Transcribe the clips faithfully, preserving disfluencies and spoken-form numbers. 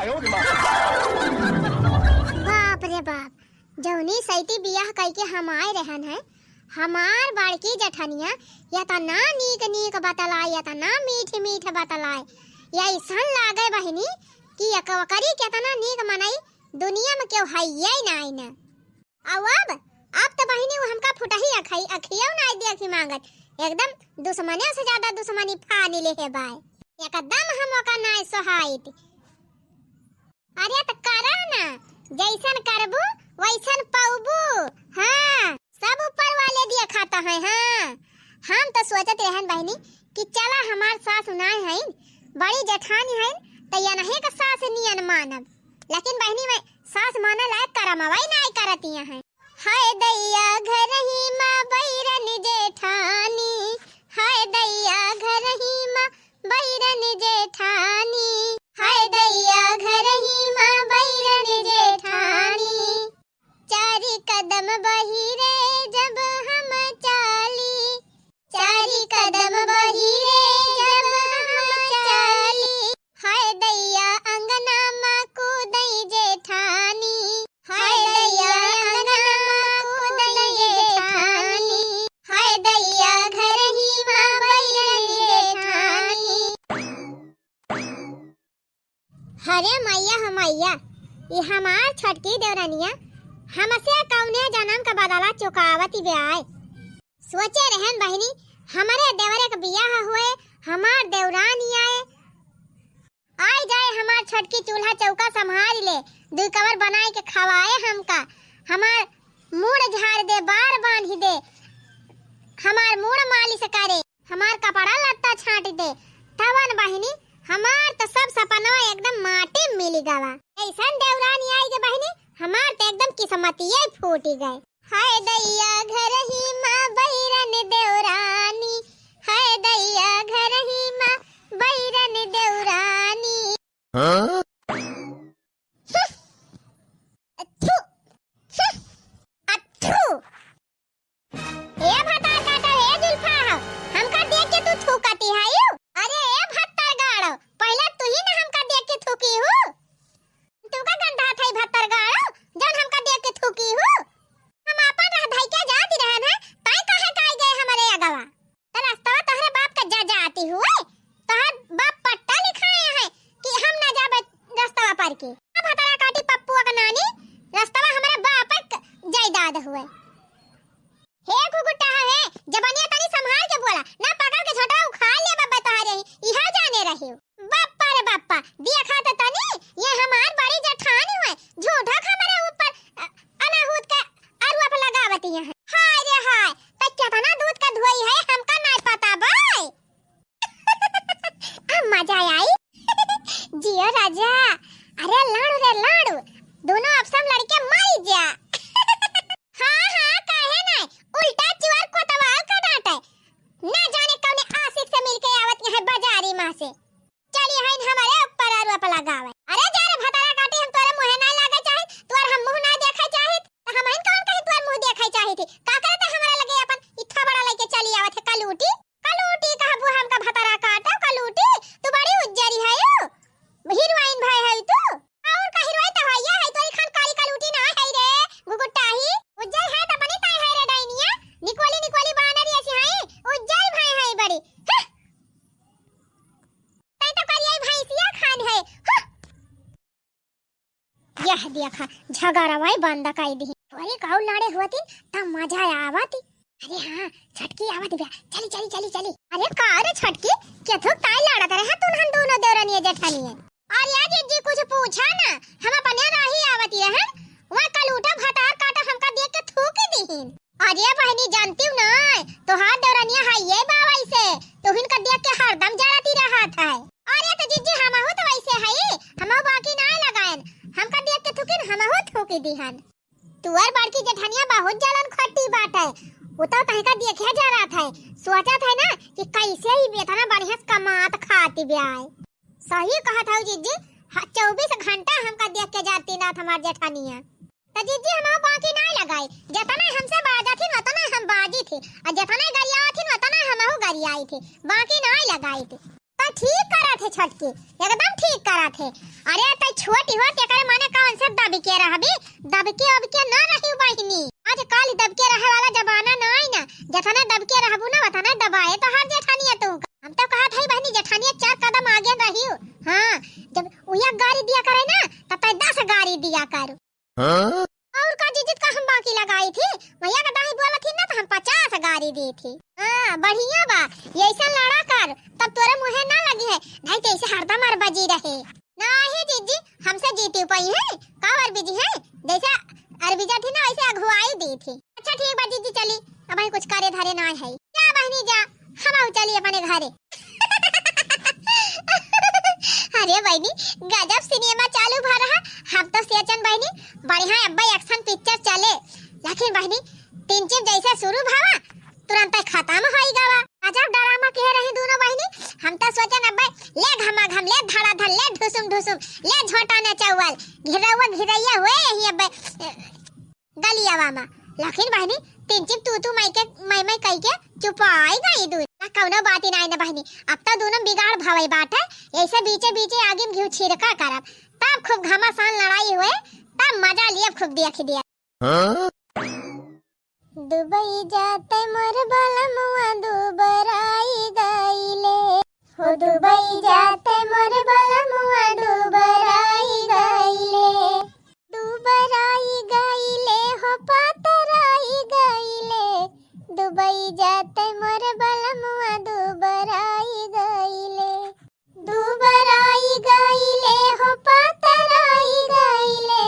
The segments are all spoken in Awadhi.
बाप रे बाप, जौनी सैती बियाह कइके हम आए रहन है, हमार बड़की जेठनिया एतना नीक नीक बतलाए, एतना मीठ मीठ बतलाए, अइसन लागे बहिनी कि एक ओकरी केतना नीक मनई दुनिया में केहू हइये नाई न। अउ अब, अब त बहिनी उ हमका फुटही अखई, अखियौ नाई देखी मांगत, एकदम दुश्मने से ज्यादा दुश्मनी फानी लेहे बाय, एकदम हम ओका नाई सोहाइत। अरे त करा ना, जैसन करबू वैसन पौबू। हाँ, सब ऊपर वाले देखत हैं। हाँ, हम त सोचत रहन बहिनी कि चला हमार सास नाय हईन, बड़ी जेठानी हईन, त यनही के सास नियन मानब। लेकिन बहिनी मैं सास माने लायक करमवई नाय करतिया हैं। हाय दैया घरही मा बैरन जेठानी, हाय दैया घरही मा बैरन जेठानी, हाय दैया घरही मा बैरन जेठानी। चारि कदम बहिरे जब हम चाली, चारि कदम बहिरे जब हम चाली, हाय दैया अंगना मा कूदई जेठानी, हाय दैया अंगना मा कूदई जेठानी, हाय दैया घरही मा बैरन जेठानी। अरे मैया हो मैया, ई हमार छोटकी देवरनिया हमसे कौने जनम का बदला चुकावत बे आए। सोचे रहन बहिनी, हमरे देवरे के बियाह हुए, हमार देवरानी आए, आई जाए हमार छोटकी चूल्हा चौका संभाल ले, दुई कवर बनाए के खवाए हमका, हमार मूड़ झाड़ दे, बार बांध दे, हमार मूड़ मालिश करे, हमार कपड़ा लत्ता छाट दे। तवन बहिनी, हमार त सब सपनवा एकदम माटी में मिली गवा। ऐसन देवरानी आई के बहिनी, हमार त एकदम किस्मतिये फूटी गए। हाय दैया घरही मा बैरन देवरानी, हाय दैया घरही मा बैरन देवरानी। हाँ? अच्छू, अच्छू। ए भतार काटा, ए जुल्फा हो, हमका देख के तू थूकती है यू? अरे ए भत्तर गाड़ो, पहले तू ही ना हमका देख के थूकी हूँ। तू का गंधा थई भत्तर गाड़ो, जौन हमका देख के थूकी हूँ? हम आपन रह धई के जाती रहन है, ताई काहे काई गए हमरे अगवा? त रस्तवा तोहरे बाप के जा जाती हुए, तोहर बाप पट्टा लिखाए हैं कि हम ना जाबे रस्तवा पर के। अब भतरा काटी पप्पुआ का नानी, रस्तवा हमरे बाप के जायदाद हुए। हे घुघुटा हे, जबनिया तनी संभाल के बोला, ना पकड़ के झोंटवा उखाड़ ले बब्बे तोहरे ही, इहा जाने रही। बप्पा रे बप्पा, देखा तो तनी, ये हमार बड़ी जेठानी हुए, झूठा हमरे ऊपर, अ, अनाहूत का अरुआ पे लगावती हैं। हाय रे हाय, त केतना दूध का धोई है, हमका नाय पता बाय। अब मजा आई। जियो राजा, अरे लाड़ू रे लाड़ू, दोनों आपस में लड़के मारी जा। हाँ, हाँ, काहे नाय, उल्टा चुअर कोतवाल का डांटे। ना जाने कौने आशिक से मिलके आवत यहाँ बाजारी माँ से। चली हईन हमरे ऊपर अरुआ पे लगावे। अरे जा रे भतारा काटी, हम तोरे मुँहे ना लागे चाहित, तोर हम मुँह ना देखे चाहित, त हमहिन कौन कही तोर मुँह देखे चाहित ही? का करे त हमरे लगे अपन इत्था बड़ा लेके चली आवत है कलूटी? कलूटी कहबू हमका भतारा काटा, कलूटी? तू बड़ी उज्जरी है यू, हीरोइन भय है तू। और का हीरोइन त होइया है, तोरी खान काली कलूटी ना है रे, घुघुटाही। उज्जर है त बनी ताई है रे डाइनिया, निकोली निकोली बानर ऐसी है, उज्जर भय है बड़ी। हं। तै तो करिया भैंसिया खान है। हं। यह देखा, झगड़वाई बंद कर दी। अरे गाँव लाड़े होती त मजा आवत। अरे हाँ, छोटकी आवत बिया। चली, चली, चली, चली। अरे का रे छोटकी, केथो काय लड़त रहे तुनहन दोनों देवरनिया जेठानिया? अरे जिज्जी कुछ पूछा ना, हम अपने राही आवत रहन, वह कलूटा भतार काटा हमका देख के थूक दीहिन। अरे बहिनी, जानती हूँ ना, तोहार देवरनिया है ये बा वैसे, तोहिन का देख के हरदम जरती रहत है। अरे तो जिज्जी, हमहू तो वैसे है, हमहू बाकी ना लगायन, हमका देख के थूकिन, हमहू थूकी दिहन। तुअर बड़की जेठनिया बहुत जलन खट्टी बाटे, उ तो तहका देखे जरत है, सोचत है ना कि कैसे ही इतना बढ़िया से कमात खाती ब्याय। सही कहत हौ जिज्जी, ह-, चउबीस घंटा हमका देख के जाती नाथ हमार जेठानिया। त जिज्जी, हम बाकी नाय लगाई, जतना हमसे बाजत हिन, ओतना हम बाजी थी, और जतना गरियावत हिन, ओतना हमहू गरियाई थी, बाकी नाय लगाई थी। त ठीक करत है छोटकी, एकदम ठीक करत है। अरे तै छोटी हो, तेकरे माने कौन से दबके रहबी? दबके उबके ना रही बहिनी। आजकल दबके रहे वाला जमाना नाई ना। जतने दबके रहबू ना, वतने दबाए तोहार जेठानिया तू। हम तो कहत है बहिनी, जेठानिया चार कदम आगे रही हो। हाँ, जब उया गारी दिया करे ना, तब तै दस गारी दिया करू। हाँ? और का जीजित का हम बाकी लगाई थी? भैया का दाई बोला थी ना, तो हम पचास गारी दी थी। हाँ, बढ़िया बा, यैसा लड़ा कर, तब तोरे मुँहे ना लगी है, नहीं तो ऐसे हरदम अरबजी रहे। नहीं जीजी, हमसे जीती पाई है, का अरबजी है? जैसे अरबिजा थी ना, वैसे अगुवाई दी थी। अच्छा ठीक बा जीजी, चली, अब कुछ करे धरे ना है। जा बहिनी जा, हम चली अपने घरे। अरे बहिनी, गजब सिनेमा चालू भा रहा। हम तो सोचन बहिनी, बढ़िया अब्बे action picture चले, लेकिन बहिनी, तीन चीज जैसे शुरू भावा, तुरंत खत्म होई गवा। गजब drama कह रही दोनों बहिनी। हम तो सोचन अब्बे ले घमा घम, ले धड़ा धड़, ले ढुसुम ढुसुम, ले झोटा ने चौवल, घिरौआ घिरैया हुए यही अब्बे। गलियावा मा। लेकिन बहिनी, तीन चिप तू तू माई के, माई माई कही के चुपाई गई दून। ना कौनो बात ही नाई ना बहिनी। अब तो दोनों बिगाड़ भवई बाटे। ऐसे बीचे बीचे आगे में घिउ छिड़का करब। तब खूब घमासान लड़ाई हुए, तब मजा लियब खूब देख दिया। हाँ? दुबई जाते मोर बलमुआ दुबराई गईले। हो दुबई जाते मोर बलमुआ दुबराई गईले। दुबराई गईले हो पातराई गईले। दुबई जाते मोर बलमुआ दुबराई गईले। दुबराई गईले हो पातराई गईले।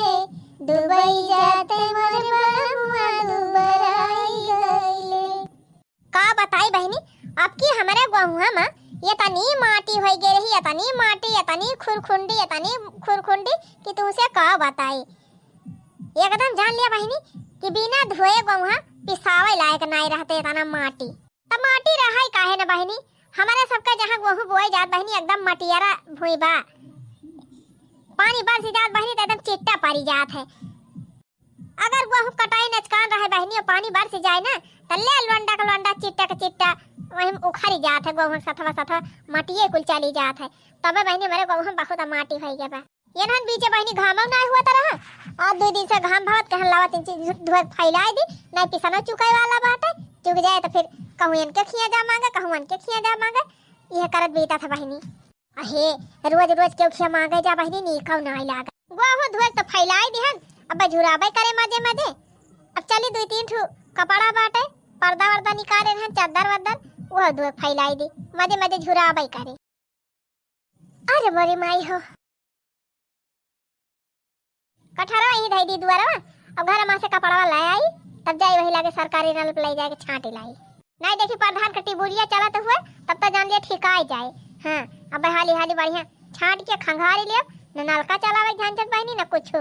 दुबई जाते मोर बलमुआ दुबराई गईले। का बताई बहिनी, अब की हमरे गोहुआ मा एतनी माटी होई गई रही, एतनी माटी, एतनी खुरखुंडी, एतनी खुरखुंडी कि तुमसे का बताई। एकदम जान लिया बहिनी कि बिना धोए गोहुआ पिसावे लायक नाई रहते, एतना माटी। त माटी रहै काहे न बहिनी, हमरे सबके जहाँ गोहूँ बोए जात बहिनी, एकदम मटियरा भुई बा। पानी बरस जात बहिनी, त एकदम चिट्टा परी जात है। अगर गोहूँ कटाई नचकान रहे बहिनी, और पानी बरस जाए ना, त ले लोंडा के लोंडा, चिट्टा के चिट्टा, वही में उखरी जात है। गोहूँ सथवा सथवा मटिये कुल चली जात है। तबे बहिनी, हमरे गोहूँ बहुत माटी होई गए बा। एनहन बीचे बहिनी घामो नाय हुआ त रहा। आज दुइ दिन से घाम भावत कहन लावा तीन चीज धोए के फैलाए दी, नाय पिसनो चुकाए वाला बाटे। चुक जाए त फिर कहूँ इनके खिया जा मांगे, कहूँ उनके खिया जा मांगे। यह करत बीता था बहिनी। अहे, रोज रोज केहू खिया मांगे जा बहिनी, नीकौ नाय लागे। गोहूँ धोए के त फैलाए दिहन, अब झुराबे करे मजे मजे। अब चली दुइ तीन ठू कपड़ा बाटे, पर्दा वर्दा निकाले रहन, चद्दर वद्दर, वह धोए के फैलाए दी, मजे मजे झुराबे करे। अरे मोरी माई हो। कटहरवा यही धई दी दुआरवा, अब घर मा से कपड़वा ले आई, तब जाई वही लागे सरकारी नल पे ले जाके छांटी लाई। नहीं देखी प्रधान के टिबुरिया चलत हुए, तब तो जान लिया ठिकाई जाए। हाँ, अब हाली हाली बढ़िया छांट के खंगारी लियो, न नलका चलावे झंझट बहिनी, न कुछो।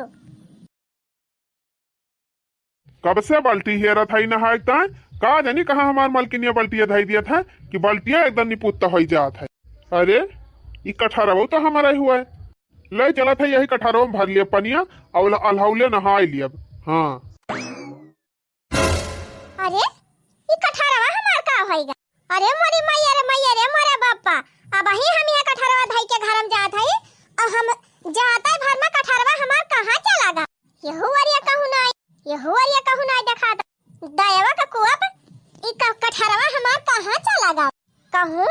कब से बाल्टी हेरत हई नहाए ताय, का जानी कहाँ हमार मलकिनिया बाल्टिया धई दियत है कि बाल्टिया एकदम निपुत्ता होई जात है। अरे, ई कठरवो तो हमारा ही हुआ है। ले चलत है यही कठरवा में भर लिया पनिया, और अलहौले नहाए लियब। हाँ। अरे, ई कठरवा हमार का होइगा? अरे मोरी मैया रे मैया रे मोरे बापा, अबही हम यह कठरवा धई के घर में जात हई, और हम जाते भर में कठरवा हमार कहाँ चला गा? यहू वरिया कहूँ नाई, यहू वरिया कहूँ नाई देखात। दयवा का कुआ पर ई क-, कठरवा हमार कहाँ चला गा? कहूँ,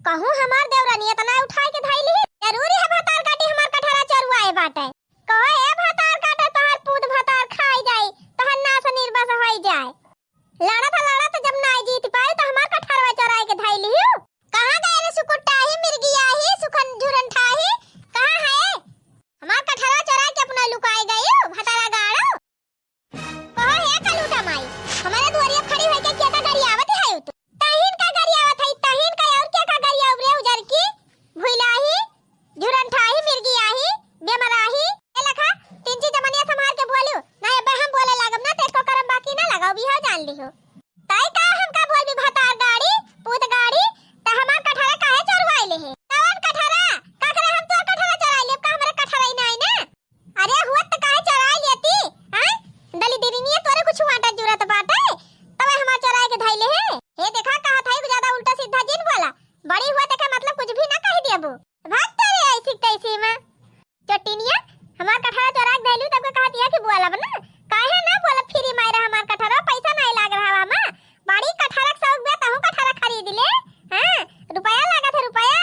कहूँ हमार देवरानी इतना उठाए के धई ली। जरूरी है भतार काटी हमार कठरवा चोरुआए बाटे। कहो ए भतार काटे तोहर पूत भतार खाई जाई, तोहर नाश निर्वंश होई जाए। लड़त लड़त जब नाई जीत पाई तो हमार कठरवा चोराए के धई लिहू। कहाँ गए रे सुकुट्टाही, मिर्गियाही, सुखन झुरन ठाही, कहाँ है? बोलब ना, काहे ना बोलब, फ्री मारे हमार कटहरा, पैसा नाहीं लाग रहा हमार। बड़ी कटहरा के शौक बे, तहूँ कटहरा खरीद ले। हाँ, रुपया लागत है, रुपया।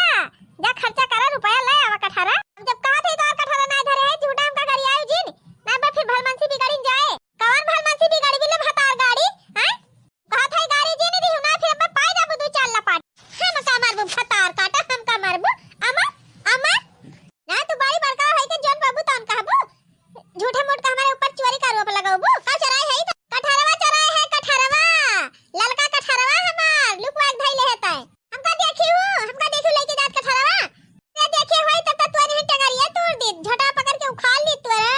जा खर्चा करा, रुपया ले आवा कटहरा। हम जब कहा थे तो और कटहरा नाहीं धरे है, झूठा हमका गरियायु जिन। ना बे फिर भलमनसी बिगड़िन जाए। कवन भलमनसी बिगड़बी ले भतार गाड़ी? हाँ? कहा थे गाड़ी जिन दी ना, फिर अब पाई जाबू दू चार लपाट। हमका मारबू भतार काटा, हमका मारबू। अमर, अमर। ना तू बड़ी बड़का है के जौन बाबू तौन कहबू। झूठे मूठ का हमारे ऊपर चोरी का आरोप लगाबू। का चोराए है ई तो? कटहरवा चोराए है, कटहरवा। ललका कटहरवा हमार, लुकवा के धइले है तै। हमका देखी हूँ, हमका देखी लेके जात कटहरवा। ते देखे होई तब तो तोरे ही टंगरिया तोड़ दी, झोटा पकड़ के उखाड़ ली तोरे।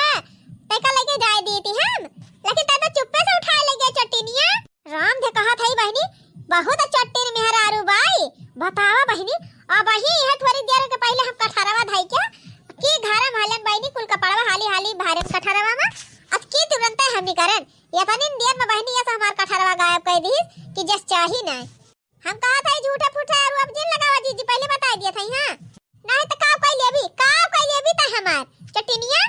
तै का लेके जाए दी थी हम, लेकिन तै तो चुप्पे से उठाए ले गए चट्टिनिया। राम धे कहा था बहिनी, बहुत चट्टिन मेहरारू बाई। बतावा बहिनी, अबहीं यह थोड़ी देर के पहिले हम कटहरवा धई के कि घर में हलन बहिनी कुल कपड़वा हाली हाली भारे कटहरवा में, अब की तुरंते हम निकरन। इतनी देर में बहिनी ऐसा हमार कटहरवा गायब कर दी कि जस चाही ना। हम कहा था झूठा फूठा और अब जिन लगावा जीजी, पहिले बताई दिया था, हाँ? नहीं तो काव कई लेबी, काव कई लेबी तै हमार चट्टिनिया।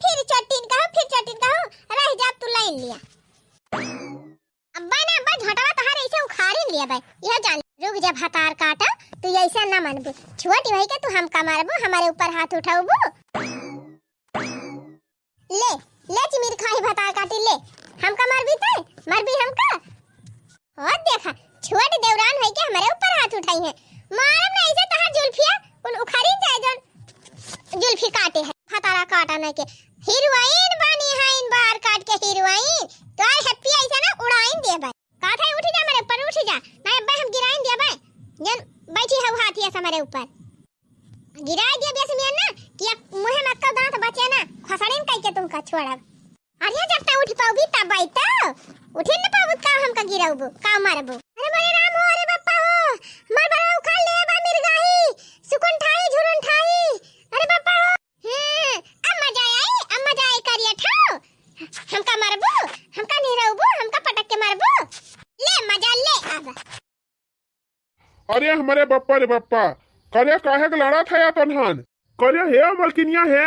फिर चट्टिन कहू, फिर चट्टिन कहू, रह जा तू लाइन लिया। अब्बा ना अब्बा, झोटवा तोहार ऐसे उखाड़िन लिया बे। यह जान, रुक जा भतार काटा, तू ऐसे ना मनबू। छोटी भाई के तू हमका मारबू, हमारे ऊपर हाथ उठाबू। ले, ले चिमिर खाई भतार काटी ले। हमका मारबी तै? मारबी हमका? हो देखा, छोट देवरान होई के हमारे ऊपर हाथ उठाई है। मारब ना ऐसे तोहार जुल्फिया, उन उखाड़िन जाए जौन जुल्फी काटे है। भतारा काटा ना के। हीरोइन बानी है इन बार काट के हीरोइन। तोहार हेप्पी ऐसे ना उड़ाइन देबे। का था उठ जा हमारे ऊपर, उठ जा। ना अब्बा हम गिराइन देबे। जन बैठी हऊ हाथी ऐसे हमारे ऊपर। गिराई दिया बेस मियन ना कि अब मुँहे में अक्का दाँत बचे ना, खसड़िन कई के तुमका छोड़ब। अरे जब तक उठ पाउबी तब आई तो उठिन न पाउबू, का हमका गिराउबू, का मारबू? अरे मोरे राम हो, अरे बप्पा हो, मार बड़ा उखाड़ ले बा मिर्गाही, सुकुन ठाई, झुरुन ठाई। अरे बप्पा हो। हाँ, अब मजा आई, अब मजा आई करिया ठाओ। हमका मारबू, हमका निहराउबू, हमका पटक के मारबू। ले मजा ले अब। अरे हमरे बप्पा रे बप्पा, करे काहे के लड़त है तोन्हन? करे हे मलकिनिया हे,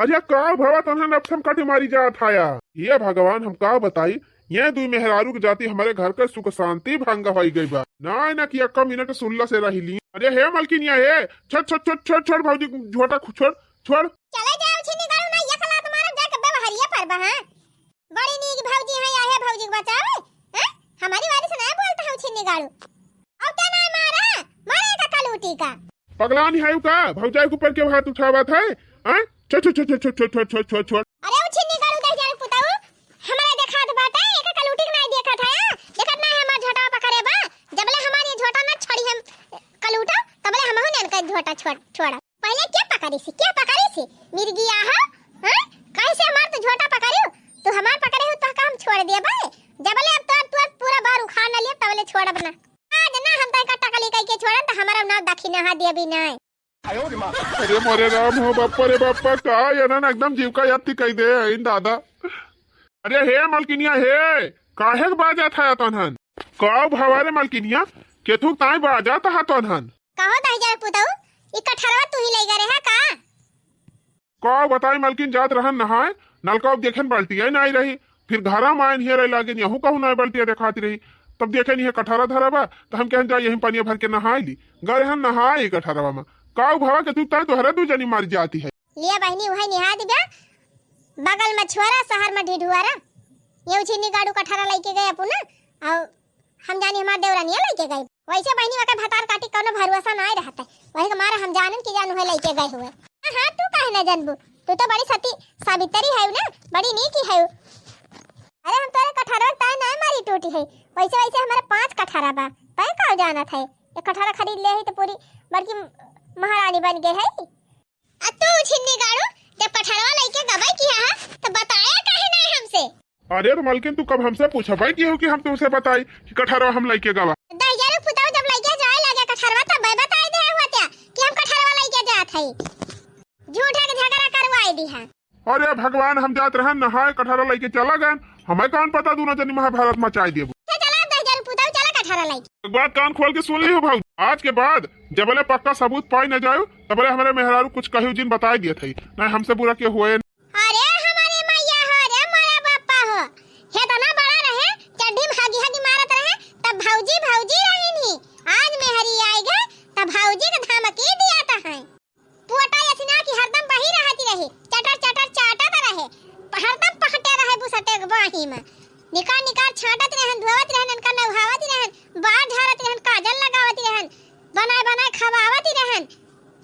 अरे का भवा तोन्हन अफसम काटे मारी जात हया। हे भगवान, हम का बताई, ये दुई मेहरारू के जाति हमरे घर के सुख शांति भंग होई गई बा। ना ना कि एक मिनट सुल्ला से रही ली। अरे हे मलकिनिया हे, छोड़ छोड़ छोड़ छोड़ छोड़ भौजी, झोटा खु-, छोड़ छोड़। चले जाओ छिनी गाड़ू ना, एक लात मारब जाके बेवहारिये पर बा, हाँ? बड़ी नीक भौजी है, आहे भौजी के बचावे, हैं? हमारी वाली से ना बोलता हूँ छिन्नी गाड़ू। अब क्या ना मारा, मारे का कलूटी का। पगलान है का? भौजाई के ऊपर क्यों हाथ उठावत है? हैं? छोड़, छोड़, छोड़, छोड़, छोड़, छोड़, छोड़, छोड़, छोड़। अरे उ छिन्नी गाड़ू दहिजर पुताऊ, हमरा देखात बाटे, एक कलूटी के नाई देखत है, देखत ना है हमार झोटा पकड़े बा, जबले हमार ये झोटा ना छोड़ी हम कलूटा, तबले हमहू नन का झोटा छोड़, छोड़ा। पहिले के पकड़ी सी, के पकड़ी सी? मिर्गिया हो, हैं? कैसे हमार तो झोटा पकड़ियो? तू हमार पकड़े हो तो का हम छोड़ देबे? जबले अब तोर, तोर पूरा बार उखाड़ न लिया, तबले छोड़ब ना। आज ना हम तय का टकली कह के छोड़न, तो हमारा ना दखिना हा देबी नहीं। अरे मोरे राम हो, बाप्पा रे बाप्पा, का ये ना एकदम जीव का याद कह दे, इन दादा। अरे हे मलकिनिया हे, काहे के बाजा था तोन्हन? का भवा रे मलकिनिया, केथू ताई बाजा था तोन्हन? कहो दहिजर पुतऊ, ई कटहरवा तू ही लई गए रहे का? का बताई मलकिन, जात रहन नहाए, नलका अब देखेन बाल्टिया ही नाई रही, फिर घरा में आयन हियरे लागेन यहू कहूँ नाई बाल्टिया देखाती रही, तब देखेन ये कटहरा धरा बा, तो हम कहन जा यही पनिया भर के नहाए ली, गए रहन नहाए ई कटहरवा में, का भवा केथू ताई तोहरे दू जनी मारी जाती है। लिया बहिनी, उहै निहा दिबा, बगल में छोरा, शहर में ढिढुआरा। ये उछिन्नी गाड़ू कटहरा लइके गए अपू ना, और हम जानी हमार देवरानिया लइके गए। वैसे बहिनी, ओकर भतार काटी कौनो भरोसा नाय रहत है, वही के मारे हम जानन कि जानू है लइके गए हुए। हाँ, हाँ, तू काहे ना जानबू, तू तो बड़ी सती सावित्री है ना, बड़ी नीकी है। अरे हम तोरे कटहरवा ताय नाय मारी टूटी है, वैसे वैसे हमारे पांच कटहरा बा, तय का जानत है, एक कटहरा खरीद ले है तो पूरी बड़की महारानी बन गई है। आ तू छिन्नी गाड़ू, जब कटहरवा लइके गबई किया हा, तो बताया काहे नाय हमसे? अरे तो मलकिन, तू कब हमसे पूछबे की हो कि हम तुमसे बताई कि कटहरवा हम लइके गवा? दहिजरू पुतऊ जब लइके जाए लगे कटहरवा, तब मैं बताई दे हुआ क्या कि हम कटहरवा लइके जात हई? झूठा के झगड़ा करवाई दी है। अरे भगवान, हम जात रहन नहाए, कटहरा लइके चला गए, हमें कौन पता दोनों जनी महाभारत मचाई देबू। अच्छा चला दहिजरू पुतऊ, चला कटहरा लइके। एक बात कान खोल के सुन लियो भाऊ, आज के बाद जबले पक्का सबूत पाई न जाओ, तबले हमारे मेहरारू कुछ कहियो जिन बताई दिए थे, नहीं हमसे बुरा के हुए। अरे हमारे में। निकार निकार छाटत रहन, धोवत रहन, इनका नहावत रहन, बार झारत रहन, काजल लगावत रहन, बनाए बनाए खवावत रहन,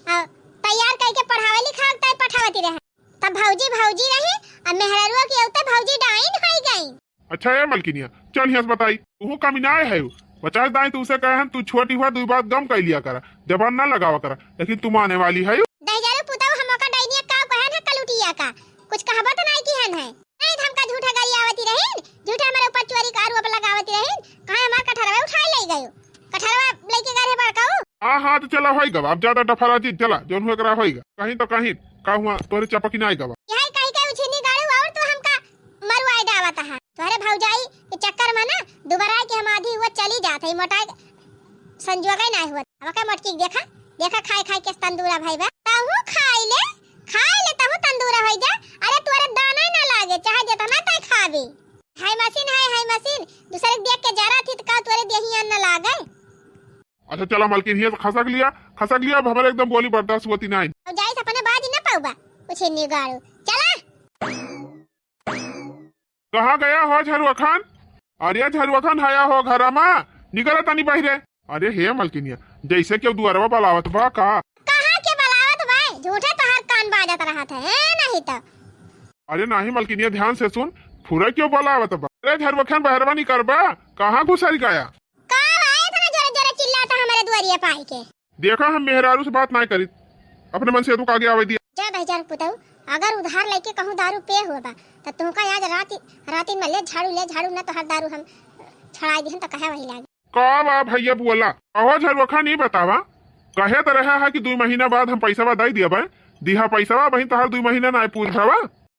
और तैयार करके पढ़ावे लिखावे तय पठावत रहन। तब भौजी भौजी रही, अब मेहररुआ की औते भौजी डाइन होई गई। अच्छा ए मलकिनिया, चल हियां से बताई, तू कमी ना है। पचास दाई तू उसे कहे हन, तू छोटी हुआ, दुई बात गम कर लिया करा, जबान ना लगावा करा, लेकिन तू माने वाली है। दहिजरू पुतऊ हम ओका डाइनिया का कहन है कलुटिया का, कुछ कहबा तो नहीं किहन है। नहीं धमका झूठा गरियावती रहीन, झूठे हमारे ऊपर चोरी का आरोप लगावती रहीन, कहे हमार कटहरवा उठाए ले गयो, कटहरवा लेके गए रहे बड़काऊ। हाँ हाँ, तो चला होई गवा, अब ज्यादा डफरा जी चला, जोन हुए करा होई गा, कहीं तो कहीं का हुआ तोरे चपकी ना आई गवा। यही कही के उछिनी गाड़ू और तू हमका मरुआई डावत है। तोहरे भौजाई के चक्कर में ना दुबराए के हम आधी हुआ चली जात है, मोटाई संजोगे ना हुआ। अब का मोटकी देखा, देखा खाए खाए के तंदूरा भाई बा। तहू खाई ले, खाई ले तहू तंदूरा होई जा। अरे तोरे दाना ही ना लागे, चाहे जितना तय खाबे। हाय मशीन, हाय, हाय मशीन, दूसरे के देख के जरा थी तो का तोरे देही अन्न लागे? अच्छा चला मलकिन, हिया से खसक लिया, खसक लिया, अब हमारे एकदम बोली बर्दाश्त होती नहीं। अब जाइस अपने बाजी न पाउबा, उछिनी गाड़ू। चला। कहाँ गया हो झरुआ खान? अरे झरुआ खान हया हो घरा मा, निकला तनी बहिरे। अरे हे मलकिनिया, जैसे केहू दुआरवा बलावत बा का? कहाँ के बलावत बा? झूठे तोहार कान बाजत रहत है, ए नहीं तो। अरे नाही मलकिनिया, ध्यान से सुन, फुरा केहू बलावत बा। अरे झरुआ खान बहरवा निकरबा, कहाँ घुसर गया? का बा, इतना जोरे जोरे चिल्लाता हमारे दुआरिया पे आई के? देखा, हम मेहरारू से बात नाय करीत, अपने मन से तू कागे आवे दिया। जा दहिजर पुतऊ, अगर उधार लेके कहूँ दारू पे हुआ बा, त तुमका आज रात, रात में ले झाड़ू, ले झाड़ू, ना तोहार दारू हम छड़ाई दिहन त कहे वही लागे। का बा भैया बोला, कहो झरुआ खान ई बतावा, कहे त रहा है कि दुई महीना बाद हम पैसा दे दिया बा, दिहा पैसा बहिन तोहार दुई महीना ना पूछ हवा।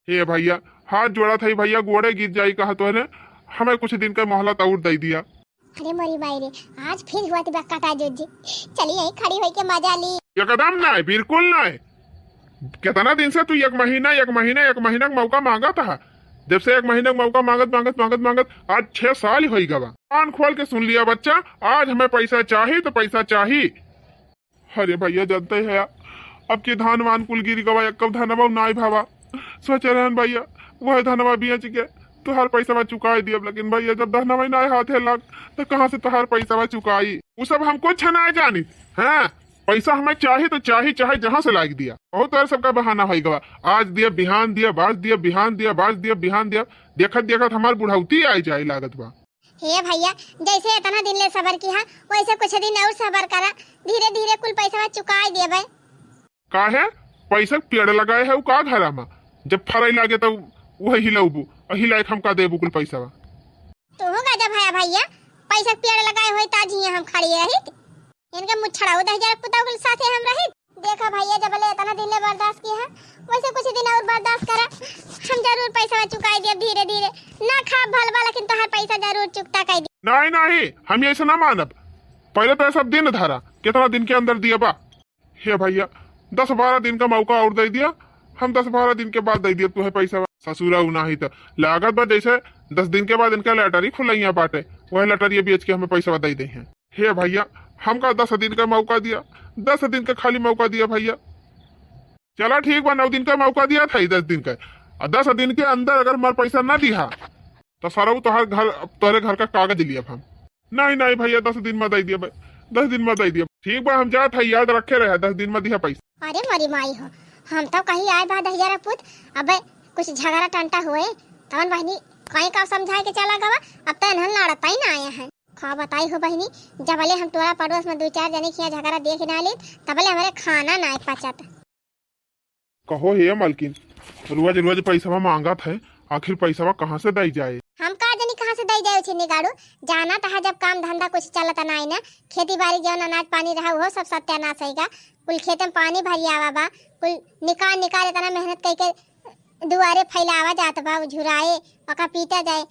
हे भैया, हाथ जोड़ा था भैया, गोड़े गिर जाई कहा तोहने, हमें कुछ दिन का मोहलत और दे दिया। अरे मोरी माई रे, आज फिर हुआ थी बक्का जुज्जी। चली यही खड़ी होई के मजा ली। एकदम नहीं, बिल्कुल नहीं। कितना दिन से तू एक महीना, एक महीना, एक महीना का मौका मांगा था। जब से एक महीना का मौका मांगत, मांगत, मांगत, मांगत आज छह साल होई गवा। कान खोल के सुन लिया बच्चा, आज हमें पैसा चाही तो पैसा चाही। अरे भैया, जानते हैं, अब की धान वान कुल गिर गवा, एक धनवा नाय भावा। सोचे रहन भैया, वह धनवा बेच के तोहार पैसा चुकाई दियब, लेकिन भैया, जब धनवा नाय हाथे लग, तो कहाँ से तोहार पैसा चुकाई? वो सब हम कुछ ना जानी। हाँ, पैसा हमें चाही तो चाही, चाहे जहाँ से लाग दिया। बहुत तरह सबका बहाना होई गवा, आज दिया, बिहान दिया, बाज दिया, बिहान दिया, बाज दिया, बिहान दिया। देखत देखत हमार बुढ़ौती आई जाए लागत बा। हे भैया, जैसे इतना दिन ले सबर किहा, वैसे कुछ दिन और सबर करा, धीरे धीरे कुल पैसा चुकाई देबे। काहे? पैसा के पेड़ लगाए है का घरा में? जब फराई लागे तब वही हिलौबू, वही लायक हमका देबू कुल पैसा। तू गजब है भैया, पैसा के पेड़ लगाए होई ताज हियां हम खड़ी रहित। इनके मुछड़ाऊ दहिजर पुतऊ के साथे हम रहित। देखा भैया, जब ले इतना दिन ले बर्दाश्त किहा, वैसे कुछ दिन और बर्दाश्त करा, हम जरूर पैसा चुकाई देब धीरे धीरे। ना खाब भलवा, लेकिन तोहार पैसा जरूर चुकता कर दी। नहीं नहीं, हम ऐसे ना मानब, पहले तो ये सब दिन धरा, कितना दिन के अंदर दिया बा। हे भैया, दस बारह दिन का मौका और दे दिया, हम दस बारह दिन के बाद दे दिया तुम्हें पैसा। ससुरा उ नाही तो लागत बा जैसे दस दिन के बाद इनका लॉटरी खुलैया बाटे, वह लॉटरी बेच के हमें पैसा दे दे हैं। हे भैया, हमका दस दिन का मौका दिया, दस दिन का खाली मौका दिया भैया। चला ठीक बा, नौ दिन का मौका दिया था, दस दिन का, और दस दिन के अंदर अगर हमार पैसा ना दिया तो सरऊ तोहर घर, तोहरे घर का कागज लिया हम। नहीं नहीं भैया, दस दिन में दे दिया भाई, दस दिन में दे दिया। ठीक बा, हम जात है, याद रखे रहे, दस दिन में दिया पैसा। अरे मोरी माई हो, हम तो कहीं आए बा दहिजरा पुत, अबे कुछ झगड़ा टंटा हुए, तवन बहिनी कहीं का समझाए के चला गवा, अब तो इन्हन लड़ता ही ना आया है। का बताई हो बहिनी, जबले हम टोला पड़ोस में दो चार जने के यहाँ झगड़ा देख ना ले, तबले हमारे खाना ना पचत। कहो हे मलकिन, रोज रोज पैसवा मांगत है, आखिर पैसवा कहाँ से दई जाए? हम का जानी कहाँ से दई जाए छिन्नी गाड़ू, जाना तहा जब काम धंधा कुछ चलत नाई ना, खेती बाड़ी जौन अनाज पानी रहा उहो सब सत्यानाश होइगा, कुल खेत में पानी भरियावा बा, कुल निकाल निकाल इतना मेहनत करके दुआरे फैलावा जात बा, उ झुराए, ओका पीटा जाए,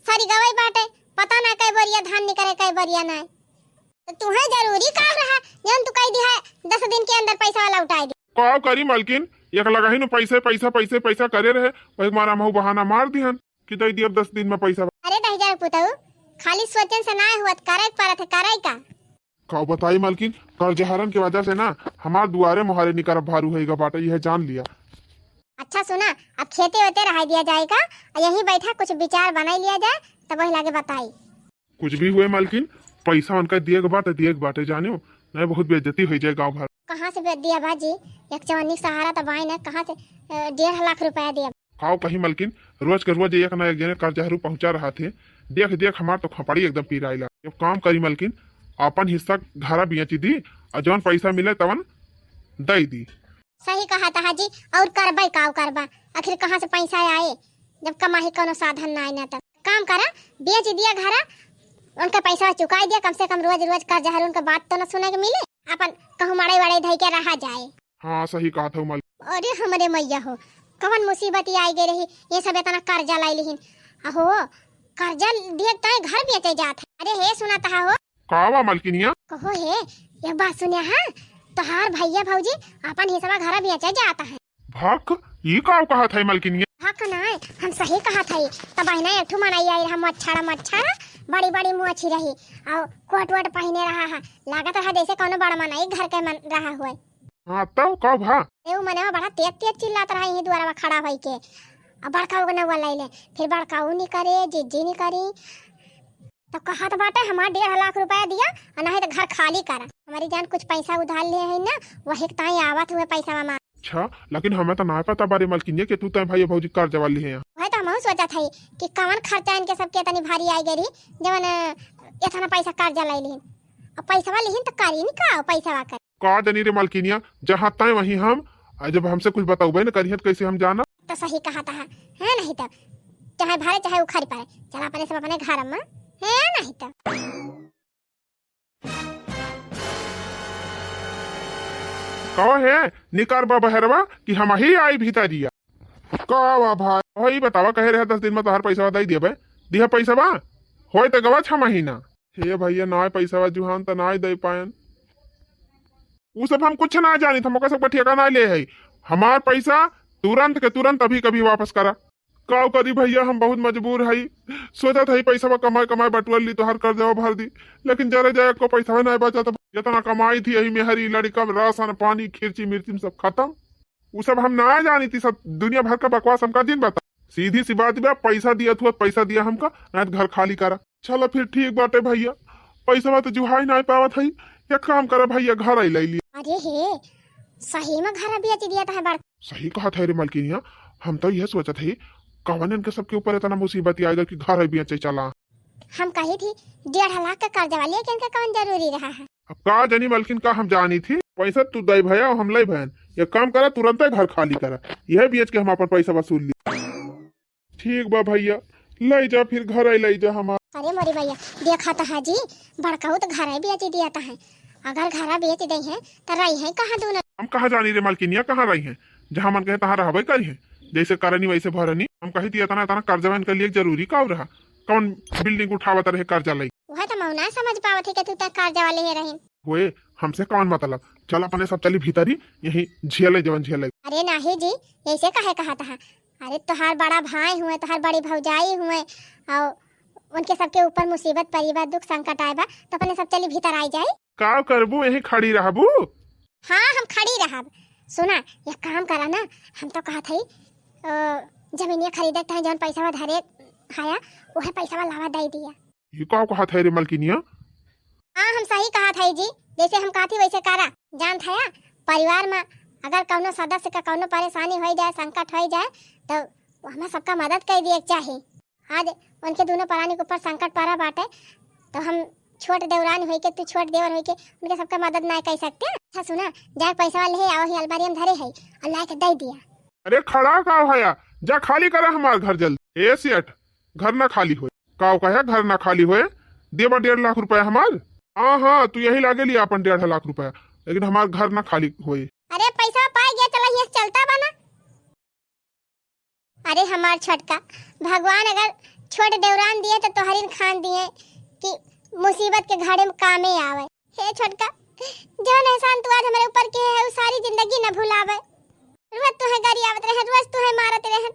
सरी गवई बाटे, पता ना कै बोरिया धान निकले कै बोरिया नाई। तो तुहे जरूरी काम रहा, जौन तू कह दिहा दस दिन के अंदर पैसा लौटाई दे। का करी मालकिन, एक लगाही नु पैसे, पैसा, पैसे, पैसा करे रहे, वही मारा महू बहाना मार दिहन कि दे दियब दस दिन में पैसा। अरे दहिजर पुतऊ, खाली सोचन से ना हुआ, करे के परत है, करे का? का बताई मालकिन, कर्जहरन के वजह से ना हमार दुआरे मोहारे निकर भारू होइगा बाटे, यह जान लिया। अच्छा सुना, अब खेते वेते रहाई दिया जाए का, और यहीं बैठा कुछ विचार बनाई लिया जाए, तब वही लागे बताई। कुछ भी हुए मालकिन, पैसा उनका दिए के बाटे, दिए के बाटे, जानियो, नहीं बहुत बेइज्जती हो जाए गाँव भर। कहाँ से बे-, दिया बाजी, एक चवन्नी के सहारा तो बाई ना, कहाँ से, अ, डेढ़ लाख रुपया दिया? काव कही मालकिन, रोज के रोज एक ना एक जने कर्जहरू पहुँचा रहा थे, देख देख हमार तो खपड़ी एकदम पिराइला। एक काम करी मालकिन, अपन हिस्सा घरा बेची दी, और जौन पैसा मिले तवन दई दी। सही कहा था जी, और करबे काव करबा, आखिर कहाँ से पैसा आए, जब कमाही कोनो साधन ना आए ना तब। काम करा, बेच दिया घरा, उनका पैसा चुकाई दिया, कम से कम रोज रोज कर्जहरू उनका बात तो ना सुने के मिले, अपन कहूँ मड़ई वड़ई धई के रहा जाए। हाँ, सही कहा था मालकिन। अरे हमरे मैया हो, कवन मुसीबत आई गई रही, ये सब इतना कर्जा लाई लिहिन। अहो, कर्जा दिए ताई घर बेचे जात है। अरे हे सुना तहा हो। का बा मालकिनिया? कहो हे, एक बात सुने हाँ, तोहार भैया भौजी अपन हिस्सा घर बेचे जात है। भक, ई का कहत है मालकिनिया? भक नाय, हम सही कहत है। तब बहिना एक ठो मनई आई रहा, मच्छरा मच्छरा, बड़ी बड़ी मोछी रही, और कोट वोट पहिने रहा है, लागत रहा जैसे कोनो बड़ा मनई घर के मन रहा हुए। हाँ, तब का भा? ए, उ मनवा बड़ा तेज तेज चिल्लात रहा, यहीं दुआरवा खड़ा होई के। अब बड़का उगना वाला ले, फिर बड़का उ निकरे, जिज्जी निकरी। तो कहत बाटे, "हमार डेढ़ लाख रुपया दिया, और नहीं तो घर खाली करा।" हमारी जान कुछ पैसा उधार ले है ना, वही के ताई आवत हुए पैसा मा। अच्छा, लेकिन हमें तो ना पता बारे मालकिन ये कि तू तय भाई भौजी कर्जा वाली है। वही तो हमहू सोचत है कि कवन खर्चा इनके सबके इतनी भारी आई गई रही, जवन, अ, इतना पैसा कर्जा लाई लिहिन। अब पैसा लिहिन तो करी नहीं का, पैसा कर। का जानी रे मालकिनिया, जहाँ तय वहीं हम, आ जब हमसे कुछ बताउबे न करिहत, कैसे हम जाना? तो सही कहा था, है नहीं तो चाहे भरे चाहे उखड़ पड़े, चला अपने सब अपने घर में, है नहीं तो। कहो है, निकार बा बहरवा कि हम ही आई भीतरिया। का बा भाई, वही बतावा, कहे रहे दस दिन में तोहार पैसा दई देबे, दिया पैसा बा, होय तो गवा छह महीना। हे भैया, नाय पैसा बा जुहान, त नाय दे पायन। उ सब हम कुछ ना जानित, हम ओकर सबका ठेका ना ले है। हमार पैसा तुरंत के तुरंत अभी कभी वापस करा। का करी भैया, हम बहुत मजबूर हई। सोचत हई पैसा कमाए कमाए बटुअर ली, तोहार कर्जा भर दी, लेकिन जरे जाए को पैसा ना बचत। जितना कमाई थी यही में हरी लड़का, राशन पानी, खिर्ची मिर्ची में सब खत्म। उ सब हम ना जानी थी, सब दुनिया भर का बकवास हमका जिन बता। सीधी सी बात बा, पैसा दिया तू, पैसा दिया हमका, ना तो घर खाली करा। चलो फिर ठीक बाटे भैया, पैसा तो जुहाई ना पावत हई, एक काम करा भैया, घर आई ले लिया। अरे हे, सही में घर बेच दिया था बड़। सही कहा था रे मलकिनिया, हम तो यह सोचत हई, कवन इनके सबके ऊपर इतना मुसीबत आएगा कि घर बेचे चला। हम कही थी, डेढ़ लाख का कर्जा वाली है, कि इनका कौन जरूरी रहा है? अब का जानी मलकिन, का हम जानी थी, पैसा तू दे भैया, हम ले भैन। एक काम करा, तुरंत घर खाली करा, यह बेच के हम अपन पैसा वसूल ली। ठीक बा भैया, ले जा फिर घर ले जा हमार। अरे मोरी भैया, देखा तो है जी, बड़काऊ तो घर बेच दिया था है, अगर घर बेच दे है तो रही है कहाँ दोनों? हम कहाँ जानी रे मलकिनिया, कहाँ रही है, जहाँ मन कहे तहाँ रहबे करी है, जैसे करनी वैसे भरनी। हम कही थी इतना इतना कर्जा इनका लिए जरूरी का रहा, कौन बिल्डिंग उठावत रहे कर्जा लई? वह तो मौना समझ पावत है कि तू तक कर्जा वाले ही रही। होए, हमसे कौन मतलब? चल अपने सब चली भीतरी, यही झेले जवन झेले। अरे नाही जी, ऐसे काहे कहा था? अरे तोहार बड़ा भाई हुए, तोहार बड़ी भौजाई हुए, और उनके सबके ऊपर मुसीबत परी बा, दुख संकट आए बा, तो अपने सब चली भीतर आई जाए। का करबू, यहीं खड़ी रहबू? हाँ, हम खड़ी रहब। सुना, एक काम करा ना, हम तो कहत हई, अ, जमीनिया खरीदे के तहे जौन पैसा धरे हया, उहे पैसा लावा दे दिया। ये का कहत है रे मलकिनिया? हाँ, हम सही कहत हई जी, जैसे हम कहत ही वैसे करा। जानत हया, परिवार में अगर कौनो सदस्य का कौनो परेशानी हो जाए, संकट हो जाए, तो हमें सबका मदद कर दिए के चाही। आज उनके दोनों प्राणी के ऊपर संकट पड़ा बाटे, तो हम छोट देवरानी होई के, तू छोट देवर होई के, उनके सबका मदद ना कर सकते? अच्छा सुना, जाए पैसा वाले है, आओ ही अलमारी में धरे है और ला के दे दिया। अरे खड़ा का होया, जा खाली करा हमार घर जल्दी। ए सेठ, घर ना खाली होए। का कहे घर ना खाली होए? देबा डेढ़ लाख रुपया हमार। हाँ हाँ, तू यही लागे लिया अपन डेढ़ लाख रुपया, लेकिन हमार घर ना खाली होए। अरे पैसा पाए गया, चला ये चलता बना। अरे हमार छोटका, भगवान अगर छोट देवरान दिए तो तोहरिन खान दिए कि मुसीबत के घड़ी में कामे आवे। हे छोटका, जौन एहसान तू आज हमरे ऊपर किहे है, उ सारी जिंदगी न भुलावे। रोज तुहे गरियावत रहन, रोज तुहे मारत रहन,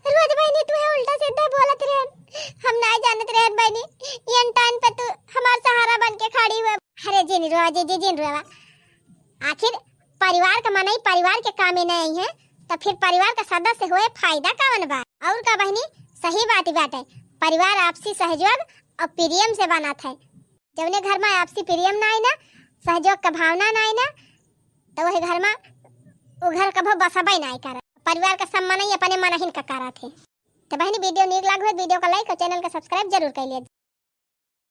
रोज बहिनी तुहे उल्टा सीधा बोलत रहन। हम नाय जानत रहन बहिनी, एन टाइम पे तू हमार सहारा बन के खड़ी हुए। अरे जिन रोवा जीजी, जिन रोवा। आखिर परिवार का मनई परिवार के कामे न आई है, तो फिर परिवार का सदस्य होए फायदा कवन बा? और का बहिनी, सही बात ही बाटे, परिवार आपसी सहयोग और प्रेम से बनत है। जौने घर में आपसी प्रेम ना आई ना, सहयोग का भावना ना आई ना, तो वही घर में वो घर कभो बसबे ना करत। परिवार का सब मनई अपने मनहिन का करत है। तो बहिनी, वीडियो नीक लाग हुए, वीडियो का लाइक और चैनल का सब्सक्राइब जरूर कर लिया।